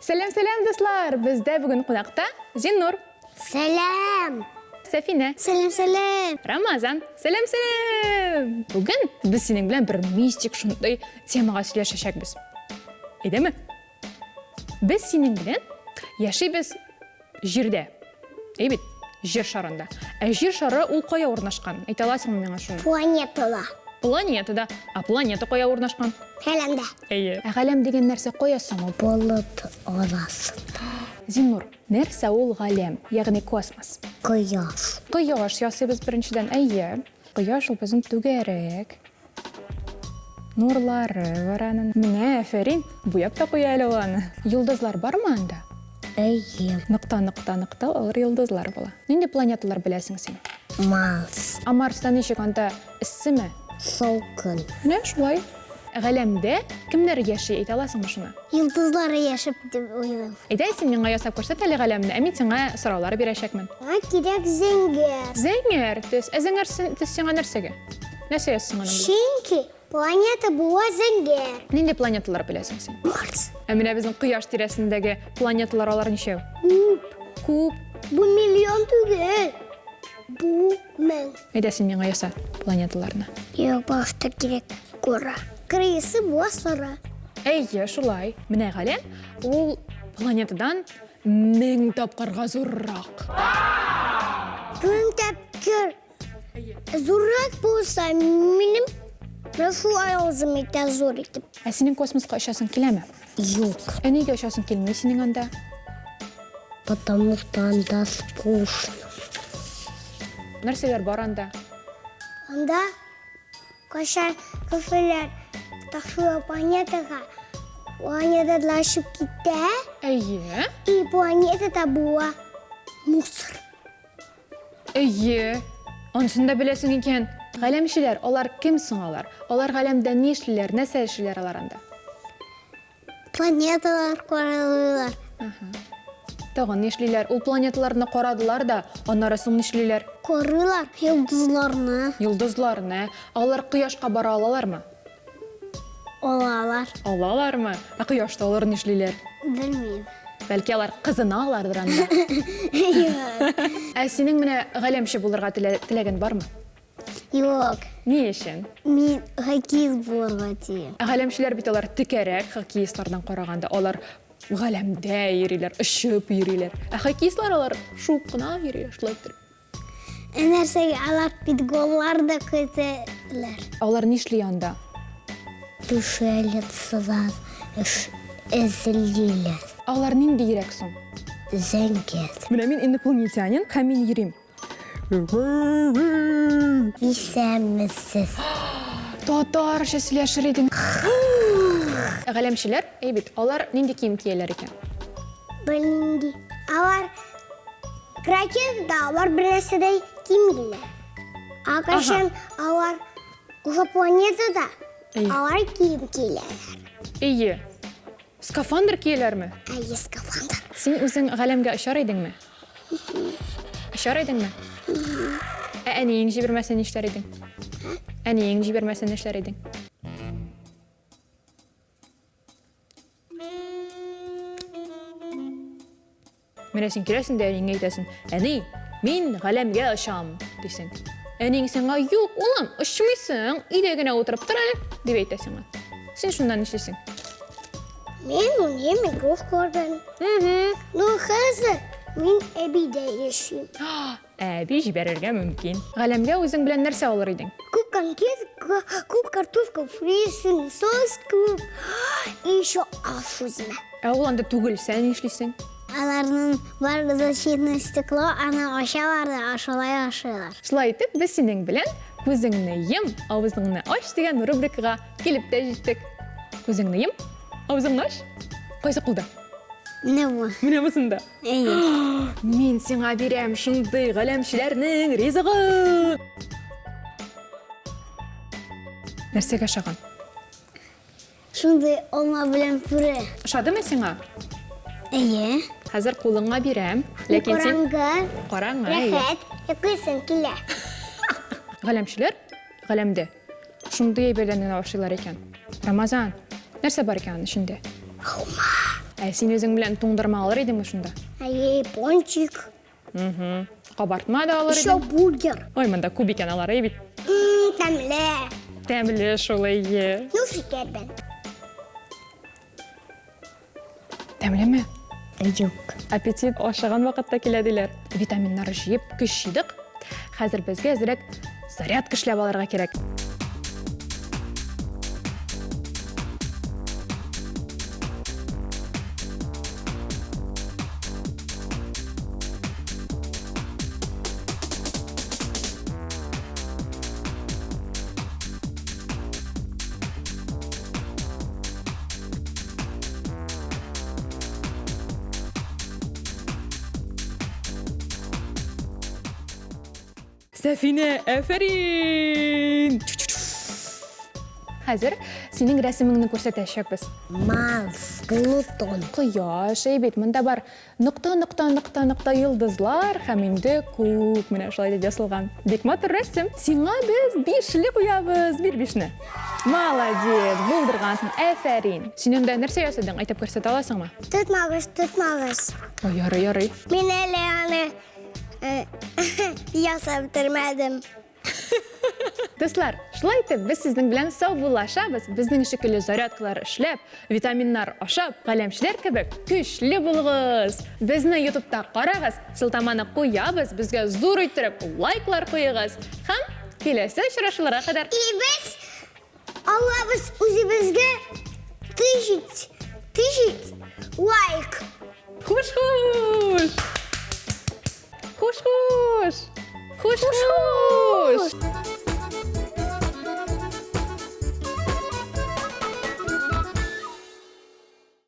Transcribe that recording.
Сәлам, сәлам, дуслар! Бездә бүген кунакта Зиннур. Сәлам! Сәфинә. Сәлам, сәлам! Рамазан. Сәлам, сәлам! Бүген без синең белән бер мистик шундый темага сөйләшәчәкбез. Әйдәме? Без синең белән яшибез Җирдә. Әй бит, Җир шарында. Ә Җир шары ул кая урнашкан? Әйтә аласыңмы миңа шуны? Планетада. Планетада. Ә планета кая урнашкан? Галәмдә. Әйе. Ә галәм дигән нәрсә кая соң ул? Болыт арасында. Зиннур, нәрсә ул галәм, ягъни космос? Кояш. Кояш ясыйбыз беренчедән, әйе. Кояш ул безнең түгәрәк. Нурлары бар аның. Менә, афәрин, буяп та куя әле ул аны. Йолдызлар бармы анда? Әйе. Нокта, нокта, нокта, алар йолдызлар була. Нинди планеталар беләсең син? Марс. Ә Марста ничек, анда эссеме? Салкын. Менә шулай. Галәмдә кемнәр яши, әйтә аласыңмы шуны? Йолдызлар яшәп дип уйлыйм. Әйдә, син миңа ясап күрсәт әле галәмне, ә мин сиңа сораулар бирәчәкмен. Миңа кирәк зәңгәр. Зәңгәр төс. Ә зәңгәр төс сиңа нәрсәгә? Нәрсә ясыйсың аның белән? Чөнки планета була зәңгәр. Нинди планеталар беләсең син? Марс. Ә менә безнең Кояш тирәсендәге планеталар алар ничәү? Күп. Күп. Бу миллион түгел. Бу мең. Әйдә син миңа яса планеталарны. Юк, башта кирәк кора. Крысы була сары. Әйе, шулай. Менә галәм ул планетадан 1000 тапкырга зуррак. 1000 тапкыр Зуррак булса, минем шулай авызым итә зур итеп. Ә синең космоска очасың киләме? Юк. Ә нигә очасың килми синең анда? Потому что анда скучно. Нәрсәләр бар анда? Анда кайчан кешеләр ташлый планетага, планетада очып китә. Әйе. И планетада була мусор. Әйе, анысын да беләсең икән. Галәмчеләр, алар кем соң алар? Алар галәмдә ни эшлиләр, нәрсә эшлиләр алар анда? Планеталар каралыйлар. Тагын ни эшлиләр? Ул планеталарны карадылар да, аннары соң нишлиләр? Карыйлар йолдызларны. Йолдызларны. Алар кояшка бара алалармы? Алалар. Алалармы? Ә кояшта алар нишлиләр? Белмим. Бәлки алар кызыналардыр анда. Ә синең менә галәмче булырга теләген бармы? Юк. Ни өчен? Мин хоккеист булырга телим. Ә галәмчеләр бит алар текәрәк хоккеистлардан караганда. Алар галәмдә йөриләр, очып йөриләр. Ә хоккеистлар алар шуып кына йөриләр, шулай иттереп. Ә нәрсәгә алар бит голлар да көтәләр. Алар нишли анда? Пришелецлар эзлиләр. Алар ниндиерәк соң? Зәңгәр. Менә мин инопланетянин һәм мин йөрим. Исәнмесез. Татарча сөйләшер идең. Галәмчеләр, әй бит, алар нинди кием кияләр икән? Бернинди. Алар Ракетада алар бер нәрсә дә кимиләр. Ә кайчан алар уже планетада, алар кием киләләр. Әйе. Скафандр кияләрме? Әйе, скафандр. Син үзең галәмгә очар идеңме? Очар идеңме? Ә әниең җибәрмәсә нишләр идең? Әниең җибәрмәсә нишләр идең? Менә син киләсең дә әниеңә әйтәсең, әни, мин галәмгә очам, дисең. Әниең сиңа, юк, улым, очмыйсың, өйдә генә утырып тор әле, дип әйтә сиңа. Син шунда нишлисең? Мин уйныйм игрушкалар белән. Ну, хәзер мин әбидә яшим. Әби җибәрергә мөмкин. Галәмгә үзең белән нәрсә алыр идең? Күп конфет, күп картошка фри, соус күп. И еще аш үземә. Ә ул анда түгелсә нишлисең? Аларның бар защитное стекло, аны ачалар да шулай ашыйлар. Шулай итеп, без синең белән Күзеңне йом, авызыңны ач дигән рубрикага килеп тә җиттек. Күзеңне йом, авызыңны ач. Кайсы кулда? Менә бу. Менә бусында. Әйе. Мин сиңа бирәм шундый галәмчеләрнең ризыгын. Нәрсәгә ошаган? Шундый алма белән пюре. Ошадымы сиңа? Әйе. Хәзер кулыңа бирәм. Ләкин син Караңгы. Караңгы. әйе. Рәхәт. Йоклыйсың килә. Галәмчеләр галәмдә шундый әйберләрне ашыйлар икән. Рамазан, нәрсә бар икән аның эчендә? Алма. Ә син үзең белән туңдырма алыр идеңме шунда? Әйе, пончик. Угу. Кабартма да алыр Еще идең. бургер. Ой, монда күп икән алар, әй бит. Тәмле. Тәмле шул, әйе. Ну, шикәр белән. Тәмлеме? Юк. Аппетит ашаган вакытта килә диләр. Витаминнар җыеп, көч җыйдык. Хәзер безгә әзрәк зарядка эшләп алырга кирәк. Сәфинә, әфәрин! Хәзер синең рәсемеңне күрсәтәчәкбез. Марс, Плутон. Кояш, әй бит, монда бар нокта, нокта, нокта, нокта йолдызлар һәм инде күк менә шулай дип язылган. Бик матур рәсем. Сиңа без бишле куябыз. Бир бишне. Молодец, булдыргансың. Әфәрин. Син анда нәрсә ясадың? Әйтеп күрсәтә аласыңмы? Тотмагыз, тотмагыз. Ой, ярый, ярый. Мин әле аны ясап бетермәдем. Дуслар, шулай итеп, без сезнең белән саубуллашабыз. Безнең шикелле зарядкалар эшләп, витаминнар ашап, галәмчеләр кебек көчле булыгыз. Безне ютубта карагыз, сылтаманы куябыз, безгә зур иттереп лайклар куегыз. Һәм киләсе очрашуларга кадәр. И без алабыз үзебезгә тысяч, тысяч лайк. Хуш, хуш! Хуш, хуш! Хуш, хуш!